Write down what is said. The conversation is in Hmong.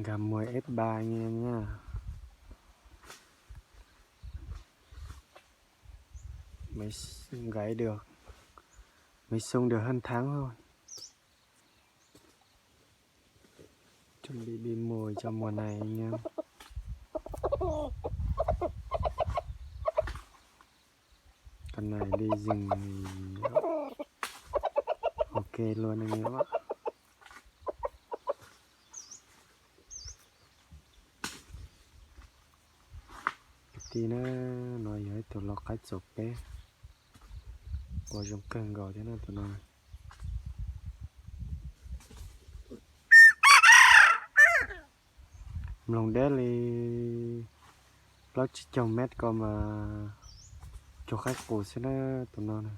Nkag muag eb ba nyias na. Mấy, gãy được, mấy sung được hơn tháng thôi. Chuẩn bị đi mồi cho mùa này anh em. Con này đi rừng thì ok luôn anh em ạ. Kwv tij na, no yog ib tug lau qaib txuas peb, ua zoo kawg nkaus thiab na tus no. Mloog deb li plaub tsib caug mev ko mas cuag qaib qus xwb na tus no na.